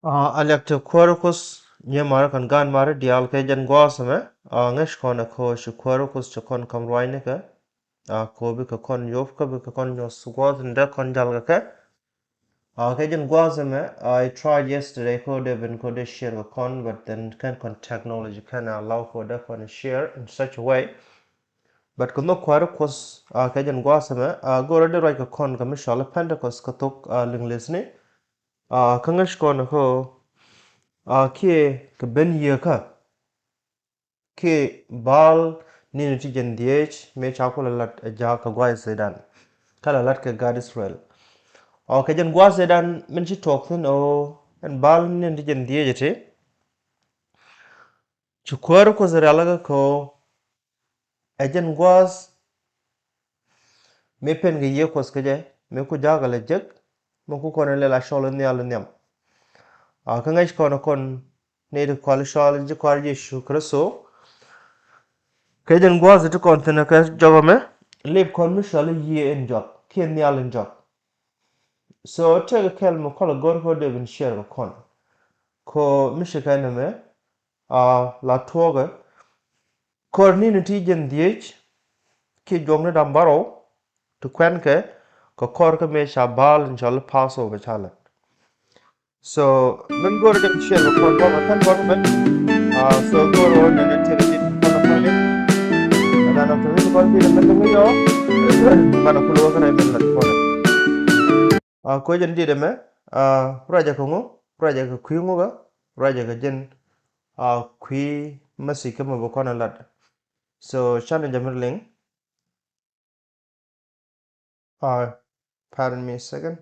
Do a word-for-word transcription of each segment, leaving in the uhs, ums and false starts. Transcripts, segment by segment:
A liak ti kuäär Kuoth, nyimaar kɛn gaatmaar diaal kɛ jɛn gua̱a̱th ɛmɛ. A ŋäc kɔn ɛ kɛ ɣöö ci kuäär Kuoth ci kɔn ka̱m ruaacnikɛ. A kɛ ɣöö bikɛ kɔn yop kä bikɛ kɔn nyuɔ̱th gua̱a̱th in dee kɔn jäl kɛ kɛ. A kɛ jɛn gua̱a̱th ɛmɛ, I tried yesterday kɛ ɣöö dee ben kɛ ɣöö dee share kɛ kɔn, but then kɛn kɔn technology kɛn allow kɛ ɣöö dee kɔn share in such a way. But kɛ nhök kuäär Kuoth, a kɛ jɛn gua̱a̱th ɛmɛ, a go̱o̱rä dee ruac kɛ kɔn kɛ mi cɔal i̱ Pentecost kɛ thok a liŋ li̱thni. A kä ŋäc kɔn ɛ kɛ ɣöö a kiɛ kɛ ben yieekä kiɛ bal ni̱ni ti jiɛn dhieec mëë ca kulɛ lat ɛ jaak kɛ gua̱a̱th Sudan. Kä la lat kɛ gaat Israel. Ɔ kɛ jɛn gua̱a̱th Sudan min ci tuɔɔk thi̱n ɣöö ɛn bal ni̱ni ti jiɛn dhieec ɛ ti. Ci kuäär Kuoth rial ɛ kɛ ɣöö ɛ jɛn gua̱a̱th mëë pen kɛ Yiëë Kuɔth kɛ jɛ, mëë ku ja̱a̱k a lɛ jek, mëë ku kɔn in lɛl a cɔl in nhial in nhiam. A kä ŋäc kɔn ɛ kɔn ni ti kual cɔal ji̱ kua̱r Yecu Kritho. Kɛ jɛn gua̱a̱th ti kɔn thi̱n kɛ jɔk ɛmɛ, lip kɔn mi cɔal i̱ yiëë in jɔk kiɛ nhial in jɔk. So tekɛ kɛl mi kɔl a go̱r kɛ ɣöö dee ben share kɛ kɔn. Kɛ ɣöö mi ci kɛn ɛmɛ a la tuɔɔkɛ kɔr ni̱ni ti jiɛn dhieec kiɛ juɔkni da̱ŋ bärɔw ti kuɛnkɛ kɛ kɔr kä mëë ca bal in cɔal i̱ Passover ca lat. So min go̱o̱r dee share kɛ kɔn bä mɛ kɛn bä mɛ. A so go̱o̱r ɣöö nɛnɛ tiɛt ti kɔn a kɔn in. Ɛn an a kɔn in kɔn ti mɛ ti mi yɔ. Banɛ kulɛ wä kɛn a in lat kɔn. A kuecä ni diet ɛmɛ, a ruacɛ kɛ ŋu, ruacɛ kɛ kui̱ ŋukä, ruacɛ kɛ jɛn a kui̱ message kä mɛ bi kɔn a lat. So canɛ jɛ mi liŋ. A pardon me a second.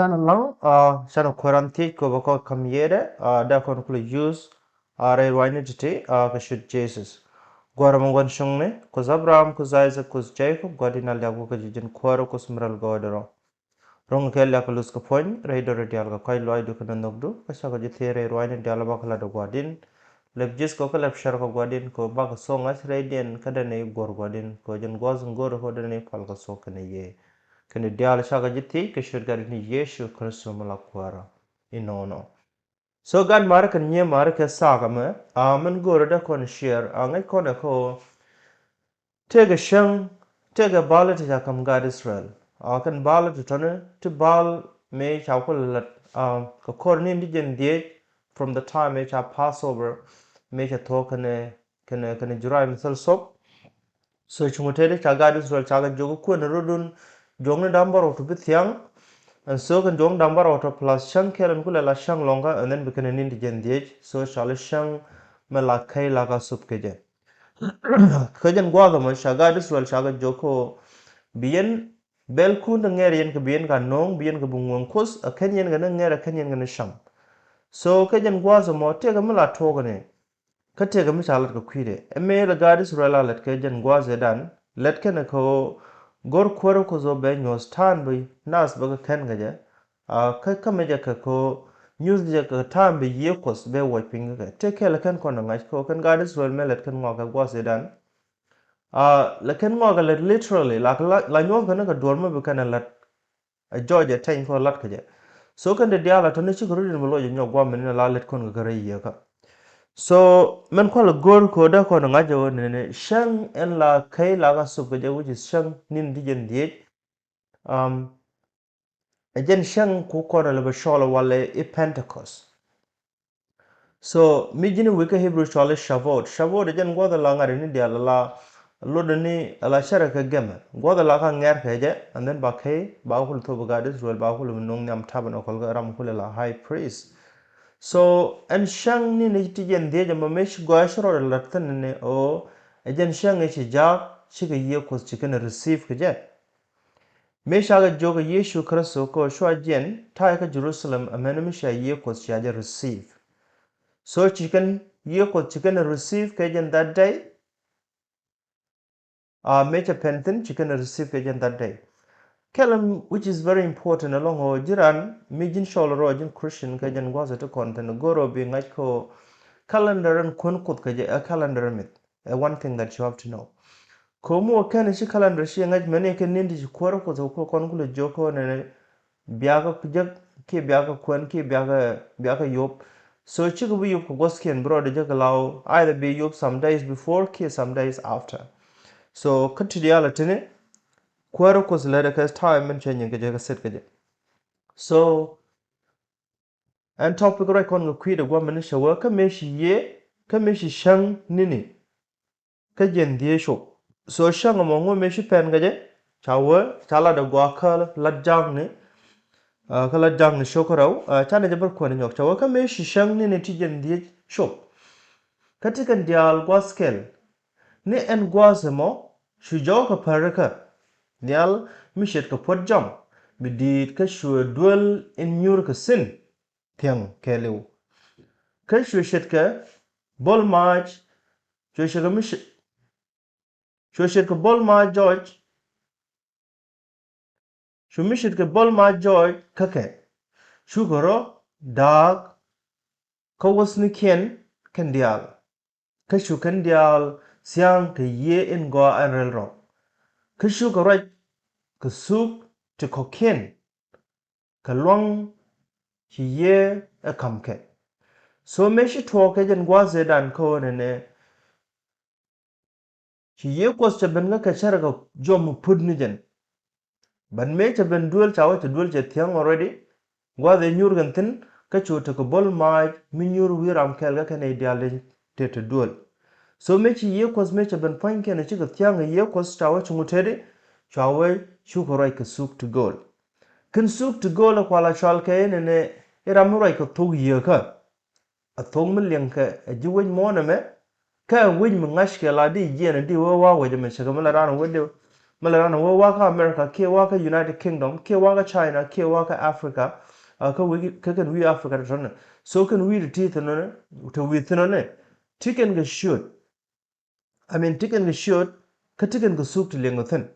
Canɛ laŋ, canɛ kuäran thiec kɛ bä kɔ kam yɛɛdɛ, dee kɔn kulɛ use rɛy ruacni ti̱ti̱ kɛ ciöt Jesus. Gua̱r mɛ gua̱n cuŋni, Kuoth Abraham, Kuoth Isaac, Kuoth Jacob, Gua̱di̱n a liak wä kä ji̱ ji̱n kuäärä, Kuoth mi rɛl gɔɔydɛ rɔ. Ro̱ŋ kɛ liak kɛ luth kɛ puɔ̱ny rɛydɛ rɔ diaal kɛ kɔ̱a̱c lɔaacdu kɛnɛ nhökdu, kä cakɔ ji̱ thiec rɛy ruacni diaal bakɛ lat ɛ Gua̱di̱n. Lɛp ji̱th kɔ kä lɛp cär kɔ Gua̱di̱n kɛ bakɛ thok ŋa̱th rɛydiɛn kä dee nɛy guɔ̱r Gua̱di̱n kɛ jɛn gua̱th in go̱o̱rä kɔ dee nɛy pal kɛ thok kɛnɛ yɛ. Kɛnɛ diaal cakɔ ji̱ thiec kɛ ciöt Gua̱di̱n ni Yecu Kritho mi la kuäärä. Inɔnɔ. So gat mari kɛn nyie mari kɛ thaak ɛmɛ a mɛn go̱o̱rä dee kɔn share a ŋäc kɔn ɛ kɔ. Tëëkɛ cäŋ, tëëkɛ bal ti ca ka̱m gaat Israel. A kɛn bal ti tɔni ti bal mëë ca kulɛ lat kɛ kɔr ni ti jɛn dhiec from the time mëë ca Passover mëë ca thuɔ̱k kɛnɛ kɛnɛ kɛnɛ juray mi thil thop. So cuŋ tëëdi ca gaat Israel ca kɛ jiök kuën rudun, jiökni da̱ŋ bärɔw ti bi thia̱ŋ. And so kɛn jiökni da̱ŋ bärɔw ti plus cäŋ kɛl in kulɛ la cäŋ lɔŋkä and then bi kɛnɛ ni ti jɛn dhiec. So ca li cäŋ mɛ la kɛy la ka thop kɛ jɛ. Kä jɛn gua̱a̱th ɛmɔ ca gaat Israel ca kɛ jiök kɔ bi yɛn bɛlkun ti ŋɛr yɛn kɛ bi yɛn ka no̱o̱ŋ bi yɛn kɛ bi ŋuɔ̱ŋ Kuoth ɛ kɛn yɛn kɛ ni ŋɛr ɛ kɛn yɛn kɛ ni cam. So kä jɛn gua̱a̱th ɛmɔ tëëkɛ mi la tuɔɔk ni kä tëëkɛ mi ca lat kɛ kui̱dɛ ɛ mëë lɛ gaat Israel a lät kɛ jɛn gua̱a̱th ɛ dan lät kɛn ɛ kɛ ɣöö go̱r kuäärä Kuoth ɣöö bɛ nyuɔ̱th ta̱a̱n bi naath bɛ kɛ kɛn kɛ jɛ. Kä kä mi jɛ kɛ kɛ nyuth jɛ kɛ ta̱a̱m bi Yiëë Kuɔth bɛ wuɔc piny kä kɛ tëë kɛl kɛn kɔn ɛ ŋa̱c kɛ kɛn gaat Israel mɛ lät kɛn ŋɔak kɛ gua̱th idan. Lɛ kɛn ŋɔak kɛ lät literally la la nyuɔth kɛn kɛ duɔl mi bi kɛn ɛ lät. Ɛ jɔɔc ɛ tɛny kɔn lat kɛ jɛ. So kɛn de diaal a tɔni cikɛ rut in bi loc ɛ nyɔk guam in la lät kɔn kɛ kɛ rɛy Yiëë kä. So mɛn kual go̱r kɛ dee kɔn ɛ ŋa̱c ɛ wä nini cäŋ ɛn la kɛy la ka thop kɛ jɛ which is cäŋ nin ti jɛn dhiec. Ɛ jɛn cäŋ ku kɔn a lɛ bɛ cɔl a walɛ i̱ Pentecost. So mi ji̱n i̱ wi̱i̱ kä Hebrew cɔl i̱ Shavuot. Shavuot ɛ jɛn gua̱th a la ŋa̱t ini diaal a la luɔt ini a la cärɛ kɛ gɛmɛ gua̱th a la ka ŋɛ̈r kɛ jɛ and then ba kɛ ba kul thop i̱ gaat Israel ba kul mi nuŋ nhiam tabernacle kä ram kul a la high priest. So ɛn cäŋ ni ni ti jɛn dhiec ɛmɔ mi ci gɔaa ci rɔɔdɛ lat thi̱n ni ɣöö ɛ jɛn cäŋ i̱ ci jaak cikɛ Yiëë Kuɔth ci kɛn receive kɛ jɛ. Mëë cakɛ jiök ɛ Yecu Kritho kɛ ɣöö cua jiɛn ta̱yɛ kä Jerusalem amäni mi cia Yiëë Kuɔth cia jɛ receive. So ci kɛn Yiëë Kuɔth ci kɛn receive kɛ jɛn that day. A mëë cɛ pɛn thi̱n ci kɛn receive kɛ jɛn that day. Kɛl ɛn which is very important ɛlɔ̱ŋ ɣöö ji̱n ran mi ji̱n cɔl rɔ ji̱n Christian kɛ jɛn gua̱th ɛ ti kɔn thi̱n go̱r ɣöö bi ŋa̱c kɛ ɣöö calendar ɛn kuän Kuoth kɛ jɛ ɛ calendar ɛ mith. Ɛ one thing that you have to know. Ko̱mu ɛ kɛn ci calendar ci ŋäc mɛni kɛ ni̱n ti ci kuäärä Kuoth ɛ kɔn kulɛ jiök kɔn ɛn biakä jek kiɛ biakä kuän kiɛ biakä biakä yop. So cikɛ bi yop kɛ gua̱thkiɛn bi rɔɔdɛ jek law either bi yop some days before kiɛ some days after. So kä ti diaal ɛ tini kuäärä Kuoth lät ɛ kɛ time mɛn cɛ nyin kɛ jɛ kɛ set kɛ jɛ. So ɛn topic ruac kɔn kɛ kui̱dɛ gua̱mɛni cɛ wä kä mëë ci Yiëë kä mëë ci cäŋ ni̱ni. Kä jɛn dhiee cop. So cäŋ ɛmɔ ŋuɔ mëë ci pɛn kɛ jɛ ca wä ca lat ɛ gɔaa kä lat ja̱a̱kni. Kä lat ja̱a̱kni cok kä rɛw canɛ jɛ bär kuɛn nyɔk ca wä kä mëë ci cäŋ ni̱ni ti jɛn dhiee cop. Kä ti kɛn diaal gua̱th kɛl ni ɛn gua̱a̱th ɛmɔ cu jɔwä kɛ pärikä. Nhial mi ce̱tkɛ puɔ̱t jɔm mi di̱i̱t kä cuɛ duel in nyuur kɛ thi̱n thiäŋ kɛɛliw. Kä cuɛ ce̱tkɛ bo̱l maac cuɛ ce̱tkɛ mi ce̱t cuɛ ce̱tkɛ bo̱l maac jɔc. Cu mi ce̱tkɛ bo̱l maac jɔc kä kɛ cukɛ rɔ da̱a̱k kä wäthnikiɛn kɛn diaal. Kä cu kɛn diaal thia̱a̱ŋ kɛ Yiëë in gɔaa ɛn rɛl rɔ. Kä cukɛ ruac kɛ thuk ti kɔ̱kiɛn kɛ lua̱ŋ ci Yiëë ɛ ka̱m kɛ. So mëë ci tuɔɔk kɛ jɛn gua̱a̱th ëëdan kä ɣöö nɛnɛ ci Yiëë Kuɔth cɛ ben kä kɛ cärɛ kɛ jɔm mi put ni jɛn. But mëë cɛ ben duel ca wä cɛ duel cɛ thiäŋ already. Gua̱th ëë nyuur kɛn thi̱n kä cu tekɛ bo̱l maac mi nyuur wi̱i̱ ram kɛɛl kä kɛn ëë diaal dee tëë te duel. So mëë ci Yiëë Kuɔth mëë cɛ ben pua̱nykiɛn ɛ cikɛ thia̱ŋ kɛ Yiëë Kuɔth ca wä cuŋ tëëdi cua wee cukɛ ruac kɛ thuk ti gööl. Kɛn thuk ti gööl ɛ kual a cɔal kɛ inɛnɛ i̱ ram mi ruac kɛ thok Yiëëkä. A thok mi liɛŋkɛ ɛ ji̱ wec muɔ̱ɔ̱n ɛmɛ kä ɛ wec mi ŋa̱ckɛ la di jiɛn ɛ di wee wa̱a̱ wec ɛmɛ cɛ kɛ mi la raan wec di Mɛ lɛ ran wä wakä America kiɛ wakä United Kingdom kiɛ wakä China kiɛ wakä Africa. Kä wi̱i̱ kä kɛn wi̱i̱ Africa tɔ̱tɔ̱ nɛ. So kɛn wi̱i̱ ti ti thin nɔnɛ, te wi̱i̱ thin nɔnɛ. Ti kɛn kɛ ciöt. I mean, ti kɛn kɛ ciöt kä ti kɛn kɛ suk ti liŋ kɛ thi̱n.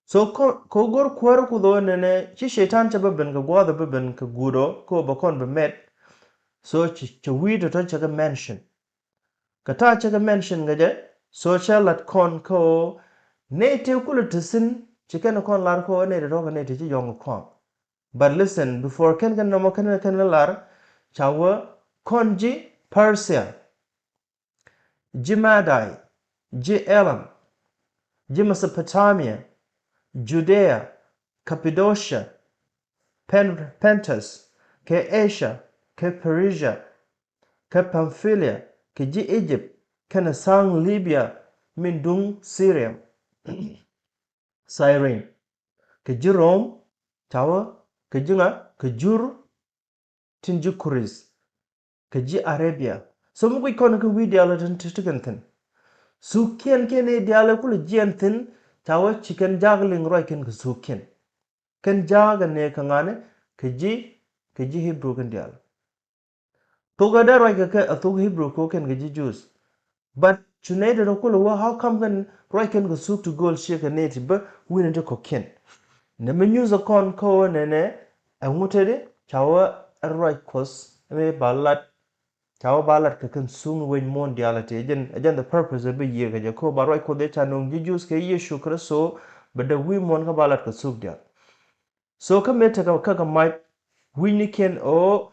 So kɔ, kɔ go̱r kuäär Kuoth ɣöö nɛnɛ ci Cɛytan cɛ bä ben kɛ gua̱a̱th, bä ben kɛ guut ɔ kä bɛ kɔn bɛ mɛt. So cɛ, cɛ wi̱i̱ tɔ̱tɔ̱ cɛ kɛ mention. Kɛ ta̱a̱ cɛ kɛ mention kɛ jɛ, so cɛ lat kɔn kä ɣöö nɛy tëë kulɛ te thi̱n ci kɛn kɔn lar kä ɣöö nɛy tɔ̱tɔ̱ kɛ nɛy tëë ci yɔ̱ŋ kɛ kɔaŋ. But listen, before kɛn kɛn nɔmɔ kɛn kɛn lar, ca wä kɔn ji̱ Persia, ji̱ Madai, ji̱ Elam, ji̱ Mesopotamia, Judea, Cappadocia, Pen-, Pontus, kɛ Asia, kɛ Persia, kɛ Pamphylia, kɛ ji̱ Egypt, kɛnɛ tha̱a̱ŋ Libya min duŋ Syria, Cyrene, kɛ ji̱ Rome, ca wä kɛ ji̱ ŋa, kɛ jur tin ji̱ Kuris, kɛ ji̱ Arabia. So mi guic kɔn kä wi̱i̱ diaal tin ti ti kɛn thi̱n. Thukiɛn kiɛn i̱ diaal kulɛ jiɛn thi̱n, ca wä ci kɛn jaak liŋ ruac kɛn kɛ thukiɛn. Kɛn jaak ɛ nɛ kɛ ŋa̱ni kɛ ji̱, kɛ ji̱ Hebrew kɛn diaal. Thok ɛ dee ruac kɛ kɛ a thok Hebrew kɛ kɛn kɛ ji̱ Jews. But cu nɛy tɔ̱tɔ̱ kulɛ wä, how come kɛn ruac kɛn kɛ thuk ti gööl ciɛ kɛ nɛy ti bä wi̱n ti kɔ̱kiɛn? Nɛ mi nyuth ɛ kɔn kä ɣöö nɛnɛ ɛŋu teti ca wä ɛ ruac Kuɔth mi ba lat, ca wä ba lat kɛ kɛn thuk ni wec muɔ̱ɔ̱n diaal ɛ ti. Ɛ jɛn, ɛ jɛn the purpose ɛ bi yiëë kɛ jɛ kä ɣöö ba ruac Kuɔth ɛ ca nööŋ ji̱ Jews kɛ Yecu Kritho bɛ dee wi̱i̱ muɔ̱ɔ̱n kä ba lat kɛ thuk diaal. So kä mëë tekɛ kä kɛ mac wi̱cnikiɛn ɣöö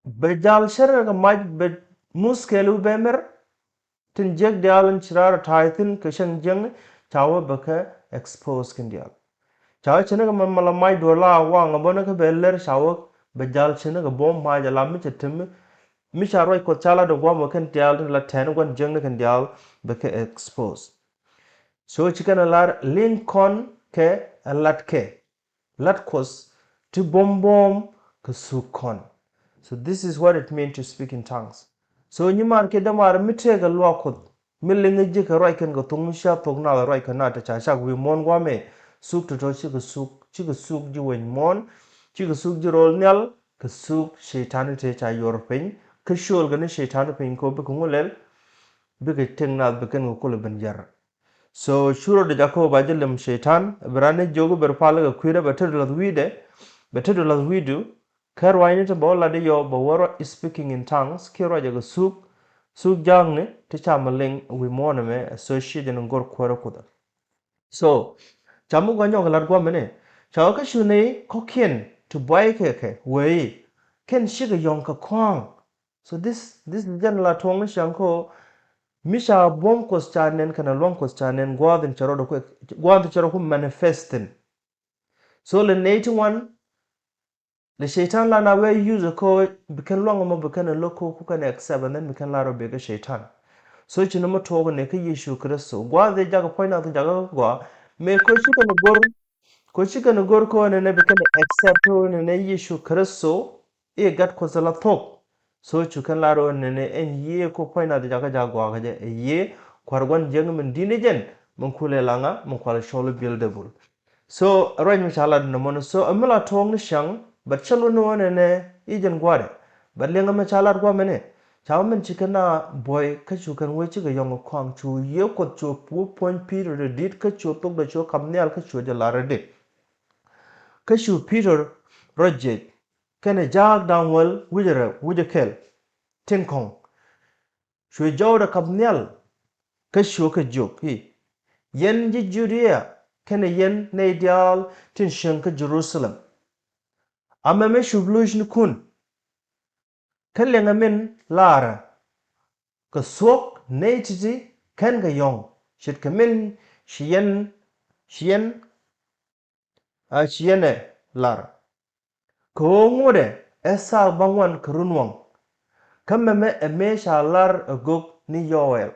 bɛ jal cärkɛ kɛ mac bɛ muth kɛɛliw bɛ mɛr. Tin jiäk diaal in ci raar ta̱a̱y thi̱n kɛ cäŋ jiäkni ca wä bɛ kɛ expose kɛn diaal. Ca wä ce̱tnikɛ mɛ mɛ la mac duɔl la waŋ ɛ bä ni kä bɛ lɛr ca wä bɛ jal ce̱tnikɛ buɔ̱m mac ala mi cɛ temi mi ca ruac Kuɔth ca lat ɛ gua̱a̱m ɛ kɛn diaal tin la tɛn gua̱n jiäkni kɛn diaal bɛ kɛ expose. So ci kɛn ɛ lar liŋ kɔn kɛ ɛ latkɛ. Lat Kuɔth ti buɔ̱m buɔ̱m kɛ thuk kɔn. So this is what it mean to speak in tongues. So nyimaar kiɛ dämaar mi tëëkɛ luaak Kuɔth mi liŋ ji̱ kɛ ruac kɛn kɛ thok mi cia thok nath ruac kɛ nath te ca cak wi̱i̱ muɔ̱ɔ̱n gua̱a̱mɛ. Thuk tɔ̱tɔ̱ cikɛ thuk, cikɛ thuk ji̱ wec muɔ̱ɔ̱n, cikɛ thuk ji̱ ro̱l nhial, kɛ thuk Cɛytan tëë ca yuɔr piny kä ciöl kɛ ni Cɛytan piny kɛ ɣöö bikɛ ŋu lɛl, bikɛ tëk nath bi kɛn kɛ kulɛ ben jär. So cu rɔ dee jakä ba ji̱ lem Cɛytan, bi ran ni jiök bi pal kɛ kui̱dɛ bɛ te du lath wi̱i̱dɛ, bɛ te du lath wi̱i̱du. Kä ruacni ti bä wä lat i̱ yɔ bɛ wä ruac speaking in tongues kiɛ ruacɛ kɛ thuk, thuk ja̱a̱kni ti ca mi liŋ wi̱i̱ muɔ̱ɔ̱n ɛmɛ association in go̱r kuäärä Kuoth. So ca mi gua̱nyɔk lat gua̱mini ca wä kä cu ni kɔ̱kiɛn ti buay kɛ kɛ wee i̱ kɛn cikɛ yɔ̱ŋ kɛ kɔaŋ. So this, this jɛn la tuɔ̱ŋni ciaŋ kä mi ca buɔ̱m Kuɔth ca nɛn kɛnɛ luaŋ Kuɔth ca nɛn gua̱a̱th in cɛ rɔ dee kuɛ, gua̱a̱th in cɛ rɔ ku manifesting. So lɛ nɛy ti ŋuan lɛ Cɛytan la na wee use kä bi kɛn luaŋ mɔ bi kɛn lo̱k kä ku kɛn accept and then bi kɛn la rɔ bek kä Cɛytan. So ci ni mɔ tuɔɔk ni kä Yecu Kritho gua̱a̱th in jakä puɔ̱ny na jakä gɔaa mɛ kä ci kɛn go̱r, kä ci kɛn go̱r kä nɛnɛ bi kɛn accept kä nɛnɛ Yecu Kritho i̱ gat Kuɔth la thok. So cu kɛn lar ɣöö nɛnɛ ɛn yiëë ku puɔ̱ny nath jakä ja̱ gɔaa kä jɛ ɛ yiëë kua̱r gua̱n jiäkni min di̱t ni jɛn min kulɛ laŋa min kual cɔl i̱ Beelzebul. So ruac mi ca lat nɔmɔni so ɛ mi la tuɔɔk ni ciaŋ. But cä luni ɣöö nɛnɛ i̱ jɛn gua̱dɛ. But liɛŋɛ mi ca lat gua̱mɛnɛ ca wä min ci kɛn a buɔy kä cu kɛn wee cikɛ yɔ̱ŋ kɔaŋ cu yiëë Kuɔth cu wä puɔ̱ny Pi̱i̱tɔr dee di̱t kä cu thokdɛ cu kap nhial kä cu jɛ lar rɛdi. Kä cu Pi̱i̱tɔr rɔ jiɛc kɛnɛ jaak da̱ŋ wäl wi̱cɛ rɛw wi̱cɛ kɛl tin kɔ̱ŋ. Cuɛ jɔwdɛ kap nhial kä cuɛ kɛ jiök i̱ yɛn ji̱ Judia kɛnɛ yɛn nɛy diaal tin cieŋ kä Jerusalem. Amɛ mi cup lo̱cnikun kä liɛŋɛ min laarä kɛ thuɔ̱k nɛy ti̱ti̱ kɛn kɛ yɔ̱ŋ ce̱tkɛ min ci yɛn, ci yɛn a ci yɛn ɛ lar. Kɛ ɣöö ŋotdɛ ɛ thaak bäŋuan kɛ runwaŋ. Kä mɛmɛ ɛ mëë ca lar ɛ gök ni Joɛl.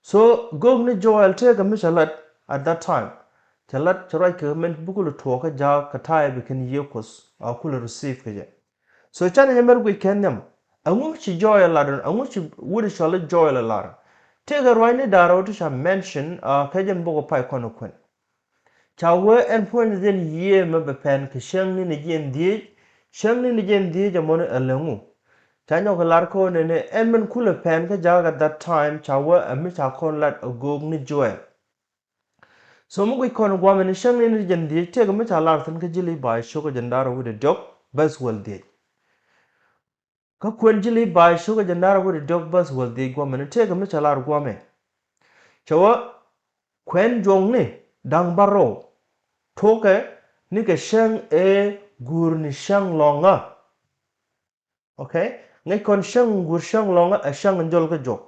So gök ni Joɛl tëëkɛ mi cɛ lat at that time. Cɛ lat cɛ ruac kɛ mɛn bi kulɛ tuɔɔk kä jaak kɛ ta̱a̱ ɛ bi kɛn yiëë Kuɔth a kulɛ receive kɛ jɛ. So canɛ jɛ mɛr guic kɛ nhiam. Ɛŋu ci Joɛl lar ɛn ɛŋu ci wut cɔl i̱ Joɛl ɛ lar. Tëëkɛ ruacni da̱ŋ rɛw ti ca mention, ah, kɛ jɛn bok pay kɔn kuɛn. Ca wee ɛn puɔ̱ny jɛn yiëë mɛ bɛ pɛn kɛ cäŋ ni ni jiɛn dhieec, cäŋ ni ni jiɛn dhieec ɛmɔ ni ɛ lɛ ŋu. Ca nyɔk kɛ lar kɔn ni ni ɛn min kulɛ pɛn kä ja̱a̱k at that time, ca wee ɛ mi ca kɔn lat ɛ go̱o̱k ni Joel. So mi guic kɔn guamɛ ni cäŋ ni ni jiɛn dhieec tëëkɛ mi ca lar thi̱n kä ji̱ Libaay cio̱kä jɛn da̱ŋ rɛw wi̱cdɛ diɔ̱k bäth wäl dhieec. Kä kuɛn ji̱ Libaay cio̱kä jɛn da̱ŋ rɛw wi̱cdɛ diɔ̱k bäth wäl dhieec guamɛ ni tëëkɛ mi ca lar guamɛ. Cɛ wee kuɛn juɔ̱ŋni da̱ŋ bärɔw tokɛ ni kɛ cäŋ ëë guur ni cäŋ lɔ̱ŋä. Okay? Ŋäc kɔn cäŋ guur cäŋ lɔ̱ŋä ɛ cäŋ in jɔl kä juɔk.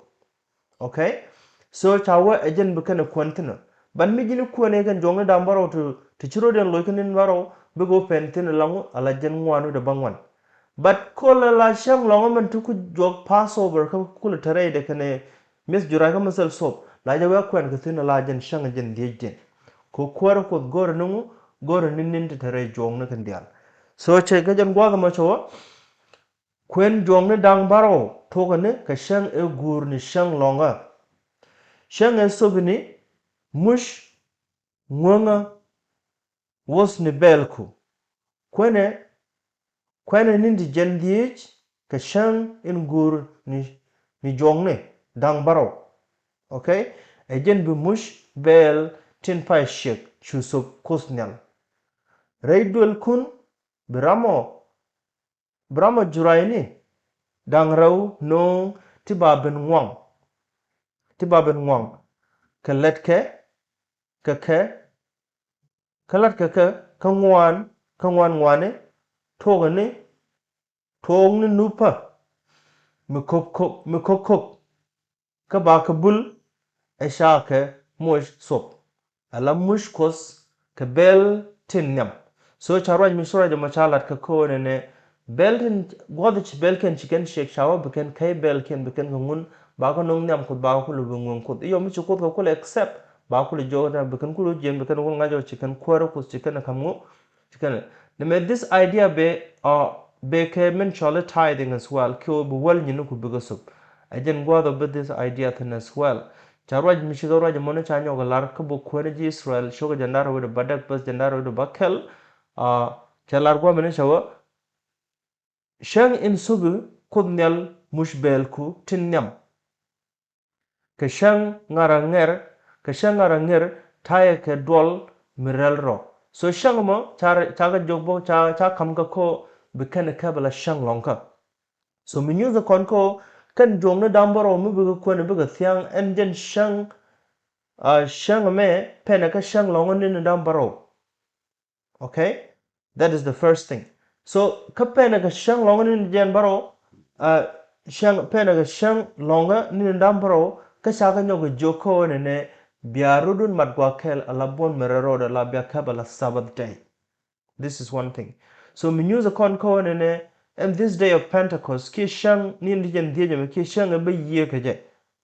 Okay? So ca wee ɛ jɛn bi kɛn ɛ kuɛn thi̱n ɔ. But mi ji̱n kuɛn ɛ kɛn juɔ̱ŋni da̱ŋ bärɔw ti, ti ci rɔ̱diɛn loc kä ni̱n bärɔw bikɛ wä pɛn thi̱n ɛ la ŋu, a la jiɛn ŋuan wi̱cdɛ bäŋuan. But kulɛ la cäŋ lɔ̱ŋä min ti ku juɔk Passover kä kulɛ te rɛydɛ kɛnɛ mi̱eth juray kä mi thil sop, la jɛ wee kuɛn kɛ thi̱n ɛ la jiɛn cäŋ jiɛn dhiecdiɛn. Kɛ kuäärä Kuoth go̱rɛ ni ŋu, go̱rɛ ni ni̱n ti te rɛy juɔ̱ɔ̱ŋni kɛn diaal. So cɛ kɛ jɛn gua̱a̱th ɛmɔ cɛ wee kuɛn juɔ̱ŋni da̱ŋ bärɔw tokɛ ni kɛ cäŋ ëë guur ni cäŋ lɔ̱ŋä. Cäŋ ëë thop ni muc ŋuäŋä wuɔth ni bɛɛlku. Kuɛnɛ, kuɛnɛ ni̱n ti jiɛn dhieec kɛ cäŋ in guur ni, ni juɔ̱ŋni da̱ŋ bärɔw. Okay? Ɛ jɛn bi muc bɛɛl tin pay ciek cu thop Kuoth Nhial. Rɛy duëlkun bi ram ɔ, bi ram ɔ jurayni da̱ŋ rɛw nööŋ ti ba ben ŋuaŋ, ti ba ben ŋuaŋ kɛ lɛtkɛ, kɛ kɛ, kä la̱tkɛ kɛ kä ŋuan, kä ŋuan ŋuani, tuɔɔkɛ ni, tuɔɔk ni nupä mi ko̱k ko̱k, mi ko̱k ko̱k, kä ba kɛ bul ɛ ca kɛ muc thop. Ala muc Kuɔth kɛ bɛl tin nhiam. So ca ruac mi ci ruac ɛmɔ ca lat kɛ ko̱o̱nɛ nɛ bɛl tin gua̱th ci bɛl kɛn ci kɛn ciek ca wä bi kɛn kɛy bɛl kɛn bi kɛn kɛ ŋun ba kɛ no̱ŋ nhiam Kuoth ba kɛ kulɛ bi ŋueŋ Kuoth. Iyɔ mi ci Kuoth kɛ kulɛ accept ba kulɛ jiök ɛn bi kɛn kulɛ jiɛn bi kɛn wä ŋa̱c ɔ ci kɛn kuäärä Kuoth ci kɛn ɛ ka̱m ŋu. Ci kɛn ɛ nɛ mɛ this idea bɛ, uh, bɛ kɛ min cɔl i̱ tithing as well. Kiɛ wä bi wäl nyini ku bikɛ thop. Ɛ jɛn gua̱th ɔ bi this idea thin as well. Ca ruac mi cikɛ ruac ɛmɔ ni ca nyɔk ɛ lar kä bok kuäär ji̱ Israel cukɛ jɛn da̱r wi̱dɛ ba däk bäth jɛn da̱r wi̱dɛ ba kɛl. Ah, cɛ lar gua̱a̱mɛ ni cɛ wä cäŋ in thupi Kuoth Nhial muc bɛɛlku tin nhiam. Kɛ cäŋ ŋa̱r a ŋɛr, kɛ cäŋ ŋa̱r a ŋɛr tayɛ kɛ duɔl mi rɛl rɔ. So cäŋ mɔ ca, ca kɛ jok bä ca, ca ka̱m kɛ ko bi kɛn kɛ bɛ la cäŋ lɔ̱ŋkä. So mi nyuthɛ kɔn ko kɛn juɔ̱ŋni da̱ŋ bärɔw mi bikɛ kuɛn bikɛ thia̱ŋ ɛn jɛn cäŋ, ah, cäŋ mɛ pɛnɛ kä cäŋ lɔ̱ŋä ni̱ni da̱ŋ bärɔw. Okay? That is the first thing. So kä pɛnɛ kä cäŋ lɔ̱ŋä ni̱ni jɛn bärɔw, ah, cäŋ pɛnɛ kä cäŋ lɔ̱ŋä ni̱ni da̱ŋ bärɔw kä ca kä nyɔk kɛ jiök kä ɣöö nɛnɛ bia rɔ̱dun mat gua̱a̱th kɛl ala buɔ̱n mɛ rɛl rɔɔdɛ ala bia käp ala Sabbath day. This is one thing. So mi nyuthɛ kɔn kä ɣöö nɛnɛ ɛn this day of Pentecost kiɛ cäŋ ni̱n ti jɛn dhieec ɛmɛ kiɛ cäŋ ɛ bä yiëë kɛ jɛ.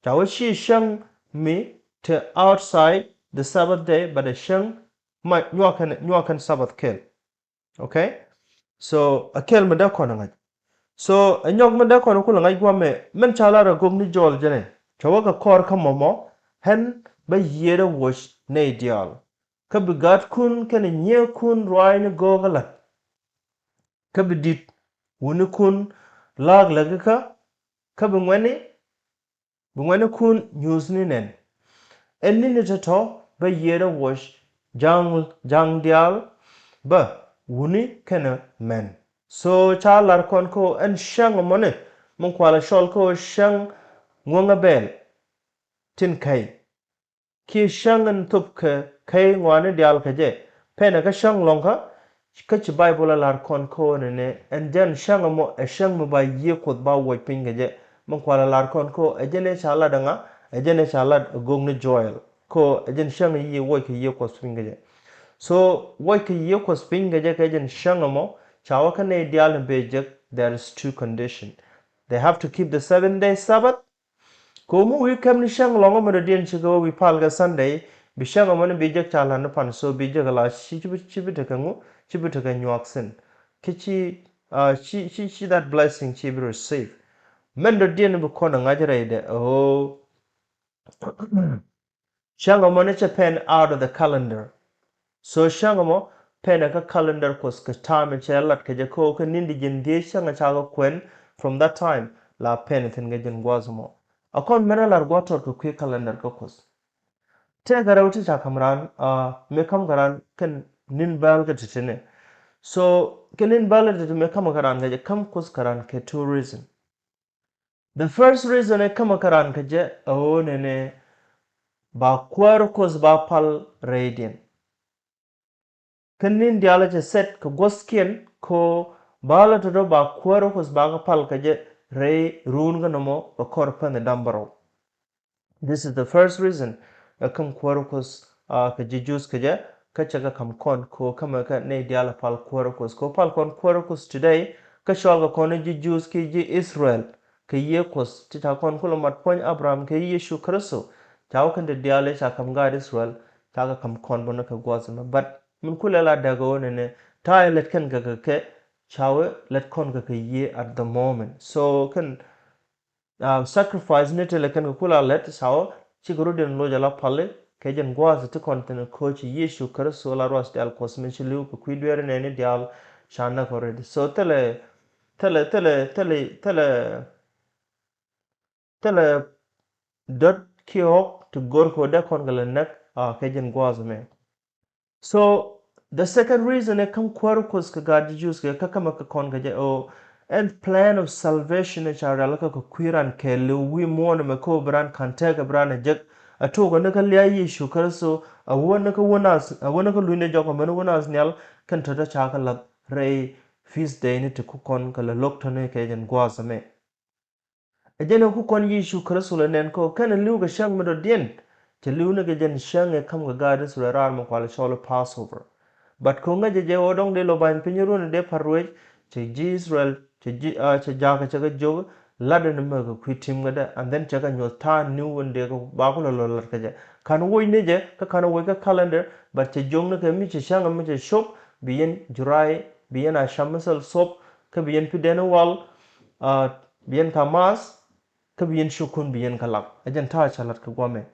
Ca wä ci cäŋ mi te outside the Sabbath day, but ɛ cäŋ ma nyuak kɛn, nyuak kɛn Sabbath kɛl. Okay? So a kɛl mi dee kɔn ɛ ŋa̱c. So ɛ nyɔk mi dee kɔn ɛ kulɛ ŋa̱c guamɛ min ca lar ɛ gok ni jɔɔl jɛnɛ. Ca wä kɛ kɔr kä mɔmɔ ɣän bä yiëë dee wuɔc nɛy diaal. Kä bi gaatkun kɛnɛ nyiëëkun ruaacni go̱o̱k ɛ la̱t. Kä bi di̱t wunikun la̱a̱k läkikä, kä bi ŋuɛ̈tni, bi ŋuɛ̈tnikun nyuuthni nɛn. Ɛn ni̱ni tɔ̱tɔ̱ bä yiëë dee wuɔc ja̱a̱ŋ, ja̱a̱ŋ diaal bä wuni kɛnɛ män. So ca lar kɔn kä ɣöö ɛn cäŋ ɛmɔni min kualɛ cɔl kä ɣöö cäŋ ŋuäŋä bɛɛl tin kɛy. Kiɛ cäŋ in thop kɛ kɛy ŋɔaani diaal kɛ jɛ. Pɛnɛ kä cäŋ lɔ̱ŋkä, kä ci Baibol a lar kɔn kä ɣöö nɛnɛ ɛn jɛn cäŋ ɛmɔ ɛ cäŋ mi ba Yiëë Kuɔth ba wuɔc piny kɛ jɛ. Min kualɛ lar kɔn kä ɣöö ɛ jɛn ɛ ca lat ɛŋa, ɛ jɛn ɛ ca lat ɛ gok ni Joel. Kä ɣöö ɛ jɛn cäŋ i̱ wuɔc kɛ Yiëë Kuɔth piny kɛ jɛ. So wuɔc kɛ Yiëë Kuɔth piny kɛ jɛ kɛ jɛn cäŋ ɛmɔ, ca wä kä nɛy diaal ni bɛ jek, there is two condition. They have to keep the seven day Sabbath. Ko̱mi wi̱i̱ kɛm ni cäŋ lɔ̱ŋä mi dɔ̱diɛn cikɛ wä wi̱i̱ pal kɛ Sunday, bi cäŋ ɛmɔni bi jek ca la̱t ni pan, so bi jek ala ci, ci bi, ci bi tekɛ ŋu, ci bi tekɛ nyuak thi̱n. Kä ci, ah, ci, ci, ci that blessing ci bi receive. Mɛn dɔ̱diɛn bi kɔn ɛ ŋa̱c rɛydɛ, oh, Cäŋ ɛmɔ ni cɛ pɛn out of the calendar. So cäŋ ɛmɔ pɛn ɛ kä calendar Kuɔth kɛ time cɛ lat kɛ jɛ kɛ ɣöö kä ni̱n ti jiɛn dhieec cäŋ ɛ ca kɛ kuɛn from that time la pɛn thi̱n kɛ jɛn gua̱a̱th ɛmɔ. A kɔn mɛn a lar gua̱a̱th tɔt kɛ kui̱ calendar kä Kuɔth. Tëëkɛ rɛw ti ca ka̱m raan, ah, mëë ka̱m kɛ raan kɛn ni̱n bäl kɛ ti̱ti̱ni. So kɛ ni̱n bäl kɛ ti̱ti̱ mëë ka̱m kɛ raan kɛ jɛ ka̱m Kuɔth kɛ raan kɛ two reason. The first reason ɛ ka̱m kɛ raan kɛ jɛ ɛ ɣöö nɛnɛ ba kuäär Kuɔth ba pal rɛydiɛn. Kä ni̱n diaal cɛ set kɛ guɔ̱thkiɛn kɛ ɣöö ba lɔ tɔ̱tɔ̱ ba kuäär Kuɔth ba kɛ pal kɛ jɛ rɛy ruun kä nɔmɔ kɛ kɔr pänh dam bärɔw. This is the first reason ɛ ka̱m kuäär Kuɔth, ah, kɛ ji̱ Jews kɛ jɛ kä cɛ kɛ ka̱m kɔn kɛ ɣöö ka̱mɛ kɛ nɛy diaal ɛ pal kuäär Kuɔth kɛ ɣöö pal kɔn kuäär Kuɔth today kä cɔal kɛ kɔn ji̱ Jews kiɛ ji̱ Israel kɛ Yiëë Kuɔth ti ca kɔn kulɛ mat puɔ̱ny Abraham kɛ Yecu Kritho. Ca wä kɛn ti diaal ca ka̱m gaat Israel ca kɛ ka̱m kɔn bä ni kɛ gua̱a̱th ɛmɛ. But min kulɛ la däk ɣöö nɛnɛ ta̱a̱ lät kɛn kɛ kɛ kɛ ca wä lät kɔn kɛ kɛ Yiëë at the moment. So kɛn, ah, sacrifice ni ti lɛ kɛn kɛ kula lɛt ca wä cikɛ rut in loc ala pali kɛ jɛn gua̱a̱th ti kɔn thin coach Yecu Kritho la ruath diaal Kuɔth min ci li̱w kɛ kui̱ dueeri nɛɛni diaal ca näk already. So thilɛ, thilɛ, thilɛ, thilɛ, thilɛ, thilɛ dot kiɛ ɣɔk ti go̱r kɛ wä dee kɔn kɛ lɛ näk, ah, kɛ jɛn gua̱a̱th mɛ. So the second reason ɛ ka̱m kuäär Kuɔth kɛ gaat ji̱ Jews kɛ kä ka̱mɛ kɛ kɔn kɛ jɛ ɣöö ɛn plan of salvation ɛ ca rial kä kɛ kui̱ ran kɛɛliw wi̱i̱ muɔ̱ɔ̱n ɛmɛ kä ɣöö bi ran ka̱n tɛɛkɛ bi ran ɛ jek. Ɛ tuɔɔk ɛ ni kä lia̱a̱ Yecu Kritho ɛ wä ni kä wä nath ɛ wä ni kä lunyni jɔk ɛ mɛn wä nath nhial kɛn tɔ̱tɔ̱ ca kɛ la̱th rɛy feast day ni ti ku kɔn kɛ lɛ lo̱k tɔ̱ni kɛ jɛn gua̱a̱th ɛmɛ. Ɛ jɛn ɛ ku kɔn Yecu Kritho lɛ nɛn kä ɣöö kɛn ɛ li̱w kɛ cäŋ mi dɔ̱diɛn. Cɛ li̱w ni kɛ jɛn cäŋ ɛ ka̱m kɛ gaat Israel raar mi kual cɔl Passover. But kɛ ɣöö ŋäcɛ jɛ ɣöö dɔ̱ŋ dee lɔ ba̱ny piny ruɔ̱n dee pa̱r ruëëc cɛ ji̱ Israel cɛ ji̱, ah, cɛ ja̱a̱kä cɛ kɛ jiök lat ɛn mɛ kɛ kui̱ ti̱m kädɛ and then cɛ kɛ nyuɔ̱th ta̱a̱ niw ɛn dee kɛ ba kulɛ lɔ lat kɛ jɛ. Ka̱n woc ni jɛ kä ka̱n woc kä calendar but cɛ jiök ni kɛ mi cɛ cäŋ mi cɛ cop bi yɛn juray bi yɛn a cam mi thil thop kä bi yɛn pi̱dɛn wal, ah, bi yɛn ka math kä bi yɛn cukun bi yɛn kä lak. Ɛ jɛn ta̱a̱ ca lat kɛ guamɛ.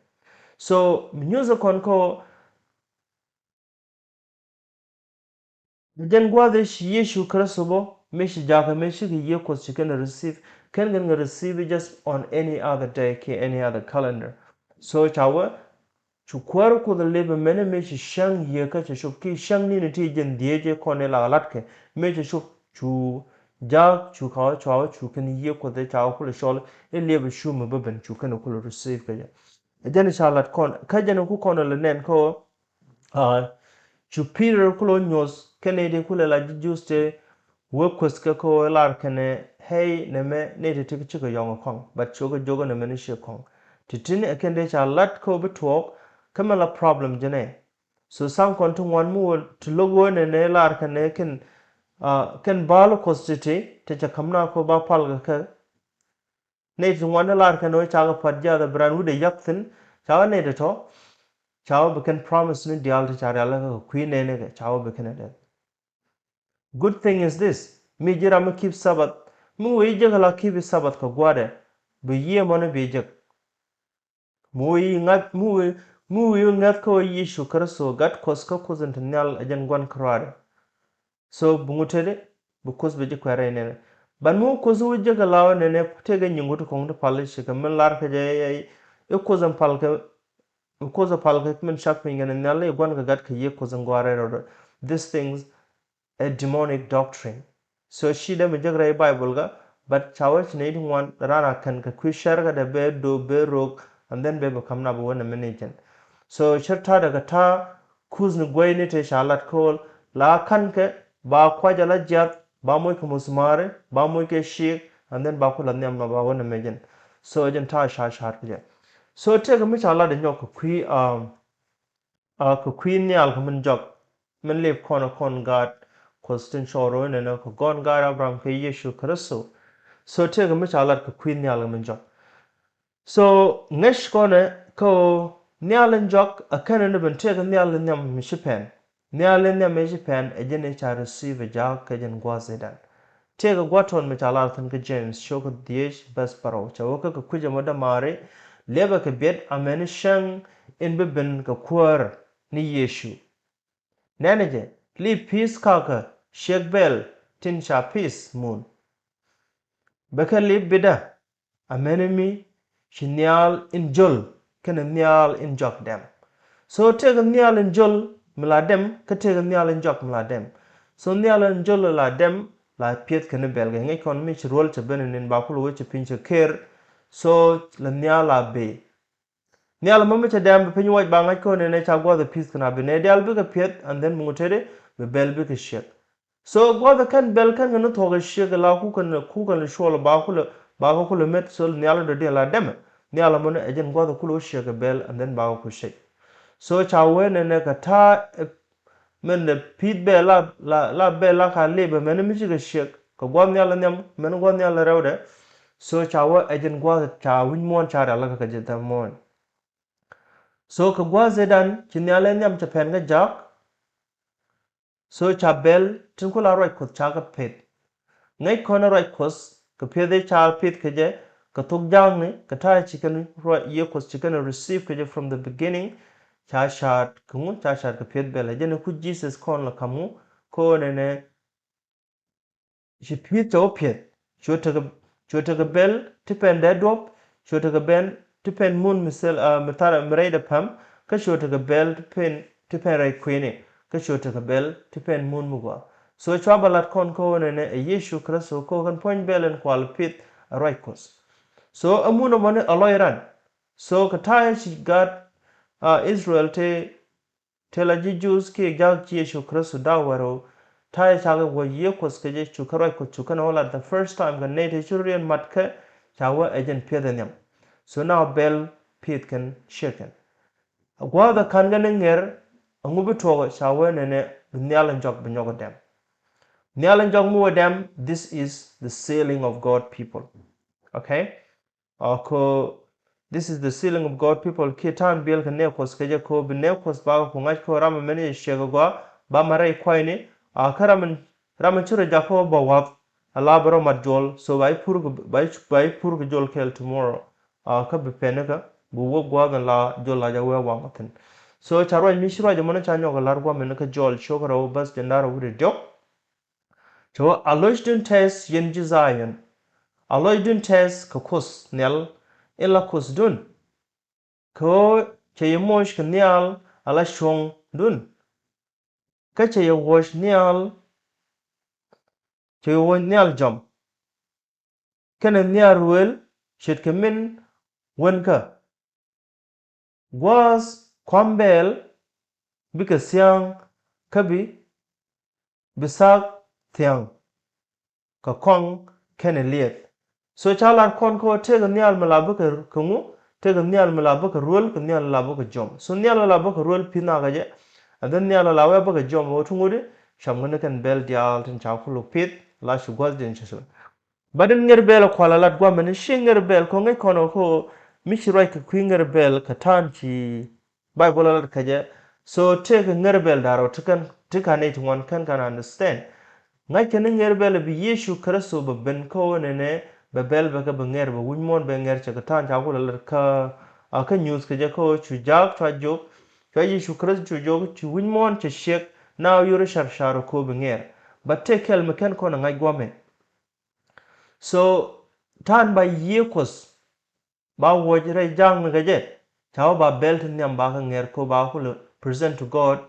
So mi nyuthɛ kɔn kä ɛ jɛn gua̱a̱th i̱ ci Yecu Kritho bä mi ci jakä mi cikɛ Yiëë Kuɔth ci kɛn receive kɛn kɛn kɛ receive just on any other day kiɛ any other calendar. So ca wä cu kuäär Kuoth lip mɛn mi ci cäŋ Yiëë kä cɛ cop ki cäŋ ni̱ni ti jɛn dhieec kɔn i̱ la lat kɛ mi cɛ cop cu jaak cu ka wä cua wä cu kɛn Yiëë Kuoth ca wä kulɛ cɔl i̱ lip cu mi bä ben cu kɛn kulɛ receive kɛ jɛ. Jɛn ca lat kɔn kä jɛn ku kɔn lɛ nɛn kä wä, ah, cu Peter kulɛ nyuɔth kɛn i̱ di kulɛ la ji̱ Jews te wee Kuoth kɛ kä wä lar kɛnɛ hɛy nɛmɛ ni ti ti cikɛ yɔŋ kɔŋ but cukɛ jokɛ nɛmɛ ni ciɛ kɔŋ. Ti tin ɛ kɛn dee ca lat kä wä bi tuɔɔk kä mɛ la problem jɛnɛ. So thaŋ kɔn ti ŋuan mi wä ti lo̱k wä nɛnɛ lar kɛnɛ kɛn, ah, kɛn bal Kuɔth ti ti ti cɛ ka̱m na kɔ ba pal kɛ kɛ. Nɛy ti ŋuan ni lar kɛn wä cakɛ pat jiath ɛ bi ran wi̱cdɛ yak thi̱n cakɛ nɛy ti tɔ. Cakɛ bi kɛn promise ni diaal ti ca rial kɛ kui̱ nɛnɛ kɛ cakɛ bi kɛn ɛ dɛth. Good thing is this, mi ji̱ ram mi keep Sabbath, mi wee ji̱ jek ala keep Sabbath kɛ gua̱dɛ bi yiëë mɔni bi jek. Mi wee ŋa̱th, mi wee, mi wee ŋa̱th kä wee Yecu Kritho gat Kuɔth kä Kuoth in te nhial ɛ jɛn gua̱n kärɔaadɛ. So bi ŋut tetdi bi Kuoth bi ji̱ kuɛɛr rɛy nɛnɛ. But mi wä Kuoth wä jek ala wä nɛnɛ tëëkɛ nyiŋ wä ti kɔŋ ti pal i̱ cikɛ min lar kä jɛ i̱ Kuoth in pal kɛ, Kuoth in pal kɛ min cak piny kɛn nhial i̱ gua̱n kɛ gat kɛ Yiëë Kuoth in gɔaa rɛy rɔɔdɛ. These things a demonic doctrine. So ci dee mi jek rɛy Bible kä but ca wee ci nɛy ti ŋuan ran a kɛn kɛ kui̱ cär kä dee bee do̱p bee rok and then bee bi ka̱m nap wä nɛ mi ni jɛn. So cär ta̱a̱ dee kɛ ta̱a̱ kuth ni guey ni te ca lat ko̱o̱l la ka̱n kɛ ba kuac ala jiath ba moc kɛ musumari ba moc kɛ ciik and then ba ku la nhiam nɔ ba wä nɛ mi jɛn. So jɛn ta̱a̱ ca ca̱a̱t kɛ jɛ. So tëëkɛ mi ca lat inyɔk kɛ kui̱, um, a kɛ kui̱ nhial kɛ min jɔk min lip kɔn kɔn gaat Kuɔth tin cɔɔr wä nɛnɛ kɛ gɔn gaat Abraham kɛ Yecu Kritho. So tëëkɛ mi ca lat kɛ kui̱ nhial kɛ min jɔk. So ŋäc kɔnɛ kä nhial in jɔk a kɛnɛ ni ben tëëkɛ nhial in nhiam mi ci pɛn. Nhial in nhiam mi ci pɛn ɛ jɛn i̱ ca receive ɛ jaak kɛ jɛn gua̱a̱th i̱dan. Tëëkɛ gua̱a̱th tɔn mi ca lar thi̱n kä James cok kä dhieec bɛth bärɔw ca wä kä kɛ kui̱c ɛmɔ dämaari liɛpɛ kɛ biɛt amäni cäŋ in bi ben kɛ kuäär ni Yecu. Nɛnɛ jɛ, lip pi̱th kakä ciek bɛl tin ca pi̱th mun. Bɛ kɛ lip bitdä amäni mi ci nhial in jol kɛnɛ nhial in jɔak dɛm. So tëëkɛ nhial in jol mi la dɛm, kä tëëkɛ nhial in jɔak mi la dɛm. So nhial in jol la dɛm la piɛth kɛnɛ bɛl, kɛ ŋäc kɔn mi ci ruɔl cɛ ben nin ba kulɛ wec ci piny cɛ ker. So la nhial la bee. Nhial mɔ mi cɛ dɛm bi piny wac ba ŋa̱c kɔn nɛnɛ ca gua̱th ɛ pi̱th kɛn a bi nɛ diaal bikɛ piɛth, and then bi ŋut tëëdɛ bi bɛl bikɛ ciek. So gua̱th ɛ kɛn bɛl kɛn kɛ ni thuɔk ɛ ciek ɛ la kukɛn kukɛn li cuɔl ba kulɛ ba kɛ kulɛ met. So nhial dɔ̱diɛn la dɛmɛ, nhial mɔ ni ɛ jɛn gua̱th ɛ kulɛ wä ciek ɛ bɛl, and then ba kɛ ku ciek. So ca wee nɛnɛ kɛ ta̱a̱ ɛ Min dee pi̱i̱th bɛ la la la bɛ la ka lip ɛmɛn mi cikɛ ciek kɛ gua̱th nhial nhiam mɛn gua̱th nhial rɛwdɛ. So ca wä ɛ jɛn gua̱th ca wi̱c muɔ̱ɔ̱n ca rial kä kɛ jɛ thɛm muɔ̱ɔ̱n. So kɛ gua̱th ëëdan ci nhial ɛ nhiam cɛ pɛn kä ja̱a̱k. So ca bɛl tin ku la ruac Kuɔth ca kɛ pet. Ŋäc kɔn ruac Kuɔth kɛ piɛth ëë ca piɛth kɛ jɛ kɛ thok ja̱a̱kni kɛ ta̱a̱ ci kɛn ruac Yiëë Kuɔth ci kɛn receive kɛ jɛ from the beginning. Ca ca̱a̱t kɛ ŋu ca ca̱a̱t kɛ piɛth bɛl ɛ jɛn ɛ ku Jesus kɔn la ka̱m ŋu kɔn ɛnɛ. Ci pi̱i̱th cɛ wä piɛth. Cuɛ tekɛ cuɛ tekɛ bɛl ti pɛn dee duɔ̱p. Cuɛ tekɛ bɛl ti pɛn mun mi thil mi thar mi rɛydɛ päm. Kä cuɛ tekɛ bɛl ti pɛn ti pɛn rɛy kui̱ni. Kä cuɛ tekɛ bɛl ti pɛn mun mi gɔaa. So cua bɛ lat kɔn kä ɣöö nɛnɛ ɛ Yecu Kritho kä ɣöö kɛn puɔ̱ny bɛl ɛn kual pi̱th ɛ ruac Kuɔth. So ɛ mun ɛmɔni ɛ lɔc ran. So kɛ ta̱a̱ ci gaat Israel te Tëë la ji̱ Jews kiɛ ja̱a̱k ci Yecu Kritho da̱a̱k wärä ta̱a̱ cakɛ wä Yiëë Kuɔth kɛ jɛ cukɛ ruac Kuɔth cukɛ nɛ wä lat the first time kɛ nɛy te ci riɛn mat kä ca wä ɛ jɛn piɛth ɛ nhiam. So now bɛl piɛth kɛn ciek kɛn. A gua̱a̱th ɛ ka̱n kɛn ni ŋer a ŋu bi tuɔk ca wä nɛnɛ bi nhial in jɔk bi nyɔk ɛ dɛm. Nhial in jɔk mi wä dɛm, this is the sealing of God people. Okay? Ɔ ko this is the sealing of God people kiɛ ta̱a̱n biɛl kɛ nɛɛ Kuɔth kɛ jɛ ko bi nɛɛ Kuɔth bakɛ ku ŋa̱c ko ram ɛmɛn yɛ ciɛk ɛ gɔaa ba ma rɛy kuayni. A kä ram in ram in ci rɔ jak ko ba wath a la bɛ rɔ mat juɔl. So ba i̱ pur kɛ ba i̱ pur kɛ juɔl kɛɛl tomorrow. A kä bi pɛn kä bi wä gua̱a̱th in la juɔl la jɛ wee waŋ thin. So ca ruac mi ci ruac ɛmɔn ca nyɔk ɛ lar gua̱a̱th min kä juɔl ciök rɛw bäth jɛ nar ɛ wut ɛ diɔk. Cɛ wä a lɔcdun tɛth yɛn ji̱ Dhayɔn. A lɔcdun tɛth kɛ Kuoth nhial in la Kuothdun. Kɛ ɣöö cɛ yɛ moc kɛ nhial a la cuɔ̱ŋdun. Kä cɛ yɛ wuɔc nhial cɛ yɛ wuɔc nhial jɔm. Kɛnɛ nhial ruëël ce̱tkɛ min wänkä. Gua̱a̱th kua̱m bɛɛl bikɛ thia̱a̱ŋ kä bi bi thak thia̱a̱ŋ kɛ kɔaŋ kɛnɛ liɛth. So ca lar kɔn kä ɣöö tëëkɛ nhial mi la bikɛ kɛ ŋu, tëëkɛ nhial mi la bikɛ ruël kɛ nhial la bikɛ jɔm. So nhial la bikɛ ruël pi̱th nakä jɛ. And then nhial la wee bikɛ jɔm ɣöö ti ŋut i̱ cam ŋäni kɛn bɛl diaal tin ca kuluk pi̱th la ci gua̱thdiɛn cɛ thun. But in ŋer bɛl ɛ kual a lat guamɛ ni ci ŋer bɛl kɔ ŋäc kɔn ɛ ko mi ci ruac kɛ kui̱ ŋer bɛl kɛ ta̱a̱n ci Baibol a lat kɛ jɛ. So tëëkɛ ŋer bɛl da̱r ɔ ti kɛn ti ka̱n i̱ ti ŋuan kɛn ka̱n understand. Ŋa̱c kɛn ni ŋer bɛl bi Yecu Kritho bɛ ben kä ɣöö nɛnɛ bɛ bɛl bɛ kɛ bɛ ŋer bɛ wi̱c muɔ̱ɔ̱n bɛ ŋer cɛ kɛ ta̱a̱n ca kulɛ lat kä a kä nyuuth kɛ jɛ kä ɣöö cu jaak cua jiök cua Yecu Kritho cu jiök cu wi̱c muɔ̱ɔ̱n cɛ ciek na ɣöö yor i̱ car car ɔ ko bi ŋer. But tëë kɛl mi kɛn kɔn ɛ ŋa̱c guamɛ. So ta̱a̱n ba Yiëë Kuɔth ba wuɔc rɛy ja̱a̱ŋ ni kɛ jɛ ca wä ba bɛl tin nhiam ba kä ŋer ko ba kulɛ present to God.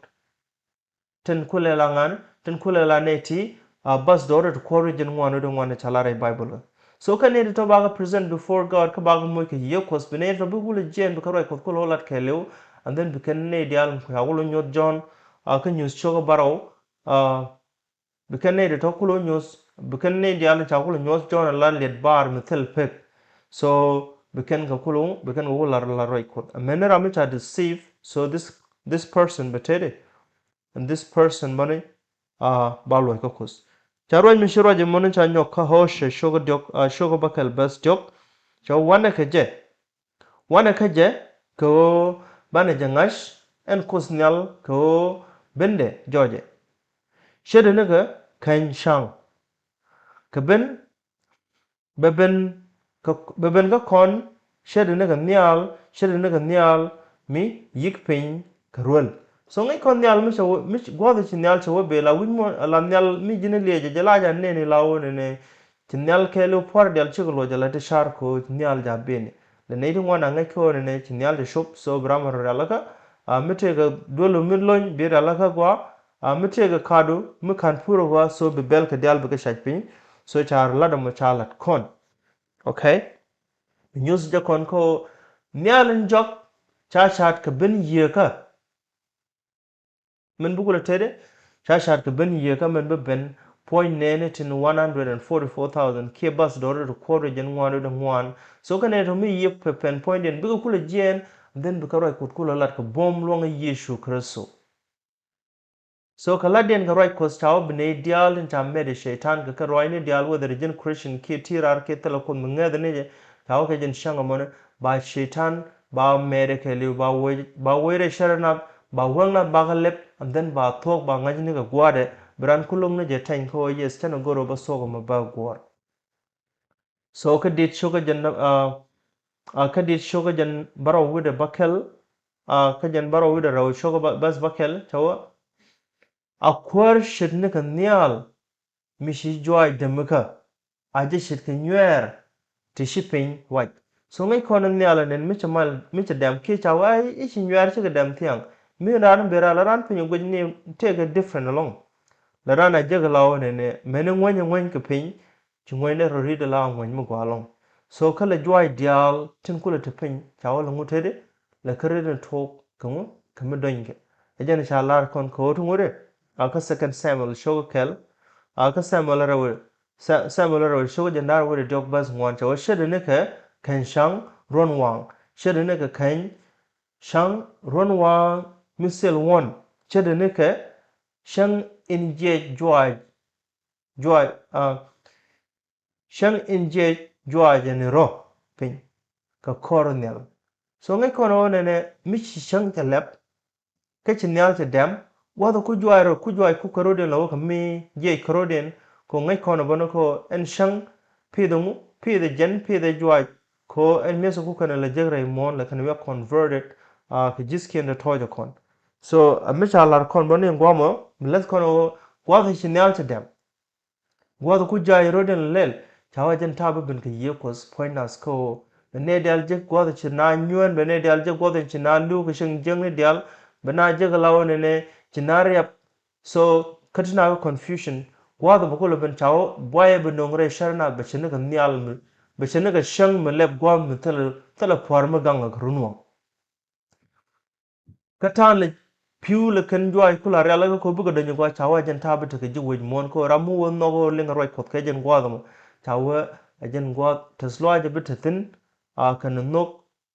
Tin kulɛ la ŋa̱n tin kulɛ la nɛy ti a bäth dɔɔr ti kuɔr wi̱c ji̱n ŋuan wi̱c ŋuan ca la rɛy Baibol kɛ. So kä nɛy ti tɔ ba kä present before God kä ba kä moc kɛ Yiëë Kuɔth bi nɛy ti tɔ bi kulɛ jiɛn bi kä ruac Kuɔth kulɛ wä lat kɛɛliw. And then bi kɛn nɛy diaal kua kulɛ nyuɔth Jɔ̱ɔ̱n a kä nyuuth ciök kä bärɔw a Bi kɛn nɛy ti tɔ kulɛ nyuɔth bi kɛn nɛy diaal ca kulɛ nyuɔth Jɔ̱ɔ̱n a la liɛt bar mi thil pek. So bi kɛn kɛ kulɛ bi kɛn kɛ kulɛ lar lar ruac Kuɔth. Mɛn ni ram mi ca deceive. So this this person bɛ tëëdi. And this person mɔni a ba luɔc kä Kuoth. Ca ruac mi ci ruac mɔni ca nyɔk kä Hosea ciök diɔk a ciök bäkɛl bäth diɔk. Ca wanɛ kɛ jɛ. Wanɛ kä jɛ kɛ ɣöö banɛ jɛ ŋa̱c ɛn Kuoth Nhial kɛ ɣöö bendɛ jɔcɛ. Ce̱tdɛ nikɛ keny ca̱ŋ kɛ ben bɛ ben kä bɛ ben kä kɔn ce̱tdɛ ni kɛ nhial, ce̱tdɛ ni kɛ nhial mi yi̱k piny kɛ ruel. So ŋäc kɔn nhial mi cɛ wä, mi gua̱th ci nhial cɛ wä bel a wi̱c muɔ̱n, a la nhial mi ji̱n liɛcɛ jɛ la ja nɛn ila wä nɛnɛ. Ci nhial kɛɛliw puɔ̱r dial cikɛ luɔc a la ti car kɛ wä ci nhial ja beni. Lɛ nɛy ti ŋuan a ŋäc kɛ wä nɛnɛ ci nhial cɛ cop, so bi ram a rɔ rialikä. A mi tëëkɛ duel mi lony bi rialikä gua. A mi tëëkɛ kadu mi ka̱n pur gua, so bi bɛl kɛ dial bi kɛ cac piny. So ca rɔ lat ɛmɔ ca lat kɔn. Okay. Bi nyuth jɛ kɔn kɛ wä nhial in jɔk ca ca̱t kɛ ben yieekä. Min bi kulɛ tetdɛ ca ca̱t kɛ ben yieekä min bi ben puɔ̱ny nɛɛni tin one hundred and forty four thousand kiɛ bas dɔ̱r ti kuɔr jɛn ŋuan dɔ̱r ŋuan. So kɛ nɛɛ tɔ mi yiëë pɛ pɛn puɔ̱nydiɛn bikɛ kulɛ jiɛɛn, then bikɛ ruac kut kulɛ lat kɛ buɔ̱m luɔ̱ŋ Yecu Kritho. So kɛ latdiɛn kɛ ruac Kuɔth ca wä bi nɛy diaal tin ca mɛt ɛ cɛy-tan kɛ kɛ ruacni diaal whether jɛn Christian kiɛ ti raar kiɛ thilɛ Kuoth mi ŋäthɛ ni jɛ, ca wä kɛ jɛn cäŋ ɛmɔni ba cɛy-tan ba mɛt ɛ kɛɛliw ba wec, ba wec rɛy cärɛ nath, ba wäŋ nath bakɛ lɛp, and then ba thuɔ̱k ba ŋa̱cni kɛ gua̱a̱thdɛ, bi raan kulok ni jɛ tɛny kä ɣöö yes tɛn ɛ go̱r ɣöö bä thuɔ̱k ɛmɔ bä guɔ̱ɔ̱r. So kä dit cio̱kä jɛn, ah, ah, kä dit cio̱kä jɛn bärɔw wi̱dɛ bäkɛl, ah, kä jɛn bärɔw wi̱dɛ rɛw cio̱kä bä-, bäth bäkɛl cɛ wä. A kuäär ce̱t ni kɛ nhial mi ci juaac dämikä, a jɛ ce̱t kɛ nyuɛɛr ti ci piny wac. So ŋäc kɔn nhial ɛnɛn mi cɛ mal, mi cɛ dɛm kiɛ ca wä i̱ ci nyuɛɛr cikɛ dɛm thiaŋ. Mi raan ben raan la raan piny guic ni tëëkɛ different ɛlɔ̱ŋ. La raan a jek la wä nɛnɛ, mɛni ŋuäny ɛ ŋuäny kɛ piny, ci ŋuäny dee rɔ ri̱t ala ŋuäny mi gɔaa ɛlɔ̱ŋ. So kä lɛ juaac diaal tin kulɛ te piny ca wä lɛ ŋut tetdɛ, lɛ kä ri̱t ni tuɔɔk kɛ ŋu kɛ mi dɔ̱nykɛ. Ɛ jɛn ca lar kɔn kɛ ɣöö ti ŋut ɛ, a kä Second Samuel cio̱kä kɛl, a kä Samuel rɛw, Sa-, Samuel rɛw cio̱kä jɛn da̱r wi̱dɛ diɔ̱k bäth ŋuan ca wä ce̱tdɛ ni kɛ kɛn cäŋ ruɔ̱n waŋ, ce̱tdɛ ni kɛ kɛn cäŋ ruɔ̱n waŋ mi thil wuɔ̱n, ce̱tdɛ ni kɛ cäŋ in jiɛc juaac, juaac, ah, cäŋ in jiɛc juaac ɛn rɔ piny kɛ kɔr nhial. So ŋäc kɔn ɣöö nɛnɛ mi ci cäŋ cɛ lɛp kä ci nhial cɛ dɛm, gua̱th ku juaac rɔ, ku juaac ku kärɔ̱diɛn la wä kɛ mi jiɛc kärɔ̱diɛn, kɛ ŋäc kɔn bä ni kɛ ɛn cäŋ pith ŋu, pith jɛn, pith juaac, kɛ ɛn mi̱eth ku kɛn la jek rɛy muɔ̱ɔ̱n la kɛn wiak converted, ah, kɛ ji̱thkiɛn tɔ̱tɔ̱ jɛ kɔn. So, ah, mi ca lar kɔn bä ni guamɔ, mi lɛth kɔn ɣöö gua̱th ci nhial cɛ dɛm. Gua̱th ku ja̱a̱c rot in lɛl ca wä jɛn ta̱a̱ bi ben kɛ Yiëë Kuɔth puɔ̱ny nath kä ɣöö bɛ nɛy diaal jek gua̱th ci na nyuään, bɛ nɛy diaal jek gua̱th ci na li̱w kɛ cieŋ jiäkni diaal, bɛ na jek la wä nɛnɛ ci na riap. So kä ti na kɛ confusion gua̱th bɛ kulɛ ben ca wä buayɛ bɛ no̱o̱ŋ rɛy cär nath bɛ cɛ ni kɛ nhial mi, bɛ cɛ ni kɛ cäŋ mi lɛp gua̱th mi thilɛ, thilɛ pua̱r mi gaŋ kɛ run waŋ. Kä ta̱a̱n lɛ pi̱w lɛ kɛn juaac kula rial kä ko̱ bikɛ dɔ̱ny gua ca wä jɛn ta̱a̱ bi tekɛ ji̱ wec muɔ̱ɔ̱n kä ram mi wä nhɔk ɣöö liŋ ruac Kuɔth kɛ jɛn gua̱a̱th ɛmɔ. Ca wä ɛ jɛn gua̱a̱th tɛth luaacɛ bi te thi̱n, a kɛn nhɔk,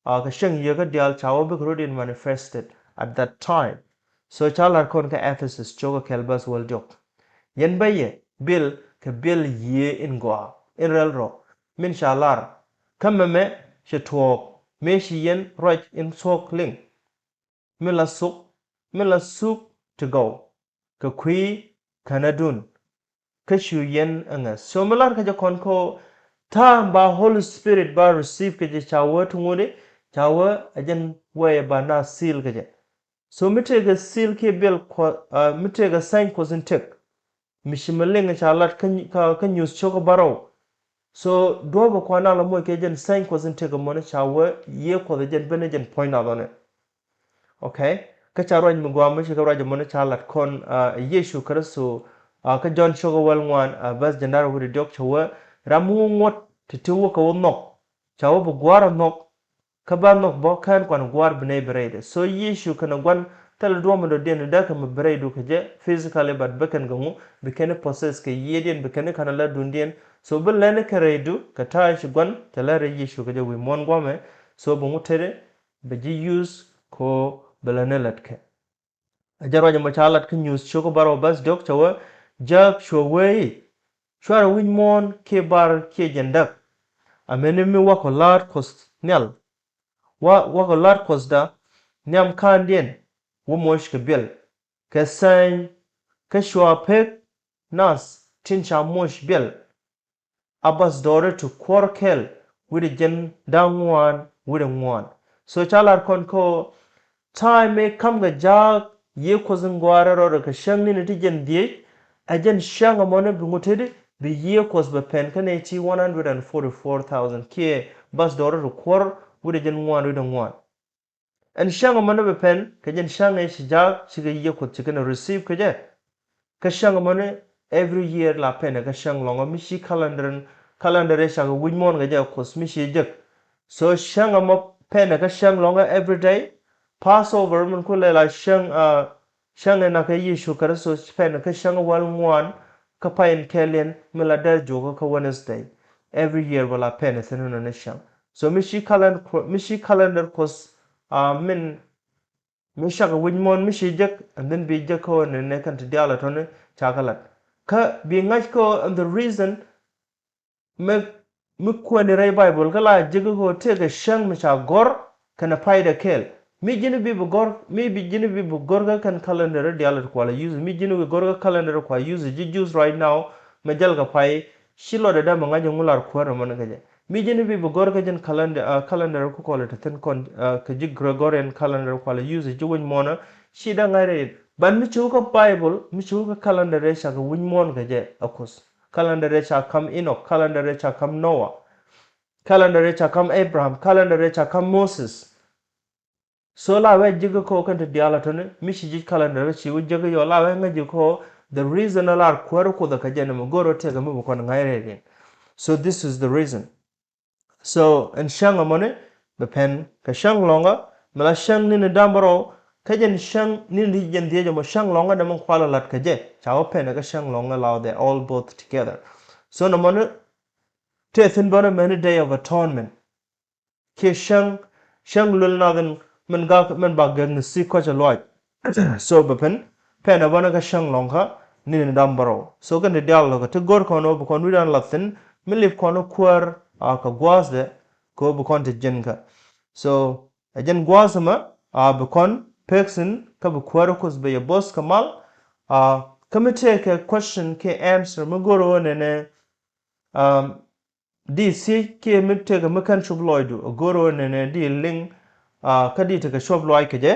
a kɛ cäŋ yieekä diaal ca wä bikɛ rot in manifested at that time. So ca la̱r kɔn kä Ephesus cio̱kä kɛl bäth wäl diɔ̱k. Yɛn bä yɛ bil kɛ bil yiëë in gɔaa in rɛl rɔ min ca lar. Kä mɛmɛ cɛ tuɔɔk mëë ci yɛn ruac in thuɔ̱k liŋ. Mi la thuk, mi la thuk ti gɔw kɛ kui̱ känädun. Kä cu yɛn ɛ ŋäth. So mi lar kä jɛ kɔn kä ta̱a̱ ba Holy Spirit ba receive kä jɛ ca wä ti ŋut i̱ ca wä ɛ jɛn wee ba na seal kä jɛ. So mi tëëkɛ seal kiɛ bil Kuɔth, ah, mi tëëkɛ sign Kuɔth in tëk. Mi ci mi liŋ ca lat kä, kä, kä nyuuth cio̱kä bärɔw. So duɔ̱ɔ̱pɛ kuan na la moc kɛ jɛn sign Kuɔth in tëk mɔni ca wä Yiëë Kuɔth jɛn ben jɛn puɔ̱ny nath ɔni. Okay. Kä ca ruac mi guam mi ci kɛ ruac mɔni ca lat kɔn, ah, Yecu Kritho, ah, kä Jɔ̱ɔ̱n cio̱kä wäl ŋuan, ah, bäth jɛn da̱r wi̱cdɛ diɔ̱k ca wä ram mi wä ŋuɔ̱t ti ti wä kɛ wä nhɔk. Ca wä bi gua̱a̱r a nhɔk. Kä ba nhɔk bä kään kuan gua̱a̱r bi nɛy bi rɛydɛ. So Yecu kɛnɛ gua̱n thilɛ duɔ̱ɔ̱p mi dɔ̱diɛn ni dee kɛ mi bi rɛydu kɛ jɛ physically, but bi kɛn kɛ ŋu, bi kɛn i̱ possess kɛ yiëëdiɛn, bi kɛn i̱ kɛn a lätdundiɛn. So bi lɛn i̱ kɛ rɛydu kɛ ta̱a̱ ci gua̱n cɛ lät rɛy Yecu kɛ jɛ wi̱i̱ muɔ̱ɔ̱n gua̱mɛ. So bi ŋu tetdɛ bi ji̱ use kɛ ɣöö bi lɛn i̱ lät kɛ. A jɛ ruac ɛmɔ ca lat kä nyuuth cio̱kä bärɔw bäth diɔ̱k ca wä, jääk cuɛ wee i̱, cuarɛ wi̱c muɔ̱ɔ̱n kiɛ bar kiɛ jɛn däk. Amäni mi wakɔ la̱a̱t Kuɔth nhial. Wa, wakɔ la̱a̱t Kuɔthda nhiam ka̱a̱ndiɛn wä moc kɛ biɛl. Kɛ sign kä cua pek nath tin ca moc biɛl. A bäth dɔɔri ti kuɔ̱r kɛl wi̱cdɛ jiɛn da̱ŋ ŋuan wi̱cdɛ ŋuan. So ca lar kɔn kä time mëë ka̱m kɛ jaak yiëë Kuɔth in gɔaa rɛl rɔɔdɛ kɛ cäŋ ni̱ni ti jiɛn dhieec, ɛ jɛn cäŋ ɛmɔni bi ŋut teti bi yiëë Kuɔth bɛ pɛn kä nɛy ti one hundred and forty-four thousand kiɛ bäth dɔɔr rɔ ti kuɔ̱r wi̱cdɛ jiɛn ŋuan wi̱cdɛ ŋuan. Ɛn cäŋ ɛmɔni bɛ pɛn kɛ jɛn cäŋ ëë ci jaak cikɛ yiëë Kuɔth ci kɛn ɛ receive kɛ jɛ. Kä cäŋ ɛmɔni every year la pɛnɛ kä cäŋ lɔ̱ŋä mi ci calendar, calendar ëë cakɛ wi̱c muɔ̱ɔ̱n kɛ jɛ Kuɔth mi ci jek. So cäŋ ɛmɔ pɛnɛ kä cäŋ lɔ̱ŋä every day. Passover min ku lɛ la cäŋ, ah, cäŋ ëë näk kɛ Yecu Kritho pɛnɛ kä cäŋ wäl ŋuan kä pay in kɛɛliɛn mi la dee juɔkä kä Wednesday. Every year bä la pɛnɛ thi̱n nɔ ni cäŋ. So mi ci calendar, mi ci calendar Kuɔth, ah, min mi cakɛ wi̱c muɔ̱ɔ̱n mi ci jek, and then bi jek kä ɣöö nɛnɛ kɛn ti diaal ɛ tɔ̱ni cakɛ lat. Kä bi ŋa̱c kä ɣöö and the reason mi, mi kuɛni rɛy Bible kä la jek kä ɣöö tëëkɛ cäŋ mi ca gɔ̱r kɛnɛ paydɛ kɛɛl. Mi ji̱n bi bi gɔ̱r, mi bi ji̱n bi bi gɔ̱r kä kɛn calendar diaal ti kua la use. Mi ji̱n bi gɔ̱r kä calendar kua use ji̱ Jews right now, mɛ jäl kɛ pay, ci lɔtdɛ dee mɛ ŋa̱c ɛŋu lar kuäär ɛmɔni kɛ jɛ. Mi ji̱n bi bi gɔ̱r kä jɛn calendar, ah, calendar ku kɔlɛ te thi̱n kɔn, ah, kɛ ji̱ Gregorian calendar kua la use ji̱ wi̱c muɔ̱ɔ̱nä, ci dee ŋa̱c rɛy. But mi ci wä kä Bible, mi ci wä kä calendar ëë cakɛ wi̱c muɔ̱ɔ̱n kɛ jɛ ɛ Kuoth. Calendar ëë ca ka̱m Enoch, calendar ëë ca ka̱m Noah, calendar ëë ca ka̱m Abraham, calendar ëë ca ka̱m Moses. So la wee ji̱ kä kɔ kɛn ti diaal a tɔ̱ni, mi ci ji̱ calendar kä ci wee ji̱ kä yɔ, la wee ŋäc ji̱ kɔ, the reason a lar kuäär Kuoth a kä jɛ ni mi go̱r wä tëëkɛ mi bi kɔn ŋa̱c rɛy riɛn. So this is the reason. So ɛn cäŋ ɛmɔni bɛ pɛn kɛ cäŋ lɔ̱ŋä, mi la cäŋ ni̱ni da̱ŋ bärɔw, kä jɛn cäŋ ni̱ni ti jɛn dhieec ɛmɔ cäŋ lɔ̱ŋä dɛ mi kualɛ lat kɛ jɛ, ca wä pɛn kɛ cäŋ lɔ̱ŋä la, they all both together. So nɔmɔni tëë thi̱n bärɔw mɛni Day of Atonement. Kiɛ cäŋ, cäŋ luel nath in min gak, min bak gɛk ni thi̱i̱k kɔc ɛ luaac. So bɛ pɛn, pɛn ɛ bänä kä cäŋ lɔ̱ŋä ni̱ni da̱ŋ bärɔw. So kɛn ti diaal lɔkä ti go̱r kɔn ɣöö bi kɔn wi̱dan lath thi̱n, mi lip kɔn kuäär, ah, kɛ gua̱a̱thdɛ, kɛ ɣöö bi kɔn ti jiɛn kä. So ɛ jɛn gua̱a̱th ɛmɛ, ah, bi kɔn pek thi̱n kä bi kuäär Kuoth bɛ yɛ bo̱th kɛ mal, ah, kä mi tëëkɛ question kiɛ answer mi go̱r ɣöö nɛnɛ, um, di thiec kiɛ mi tëëkɛ mi kɛn cop lɔcdu, a go̱r ɣöö nɛnɛ di link, ah, kä di tekɛ cop lɔc kɛ jɛ.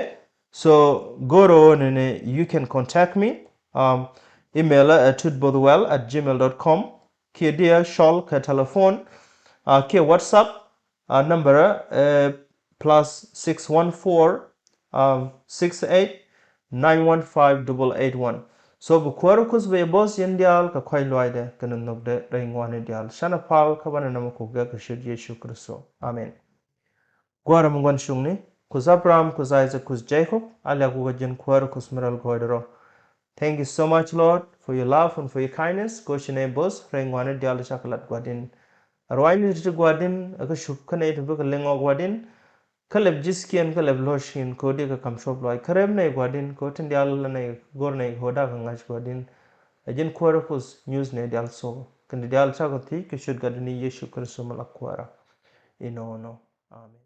So go̱r ɣöö nɛnɛ you can contact me, um, email at tutbothwell at gmail dot com, kiɛ di a cɔl kɛ telephone, ah, kiɛ WhatsApp, ah, number, eh, plus six one four, ah, six eight nine one five double eight one. So bi kuäär Kuoth bɛ yɛ bo̱th yɛn diaal kɛ kɔ̱a̱c luaacdɛ kɛnɛ nhökdɛ rɛy ŋuani diaal. Canɛ pal kä banɛ nɔmɔ kɛ kɛ ciöt Yecu Kritho. Amen. Gua̱a̱r mi gua̱n cuŋni, Kuoth Abraham, Kuoth Isaac, Kuoth Jacob, a liak wä kä ji̱n kuäär Kuoth mi rɛl gɔɔydɛ rɔ. Thank you so much, Lord, for your love and for your kindness. Go̱o̱r ci nɛy bo̱th rɛy ŋuani diaal cakɛ lat Gua̱di̱n. Ruaacni ti ti Gua̱di̱n, a kä cup kä nɛy ti bikɛ liŋ ɔ Gua̱di̱n. Kä lɛp ji̱thkiɛn, kä lɛp lo̱ckiɛn, kɛ ɣöö di kɛ ka̱m cuɔp lɔaac. Kä rep nɛy Gua̱di̱n, kɛ ɣöö tin diaal la nɛy go̱r nɛy kɛ ɣöö dakɛ ŋa̱c Gua̱di̱n. Ɛ ji̱n kuäär Kuoth nyuuth nɛy diaal thok. Kɛn ti diaal cakɔ thiec kɛ ciöt Gatdɛ ni Yecu Kritho mi la kuäärä. Inɔnɔ. Amen.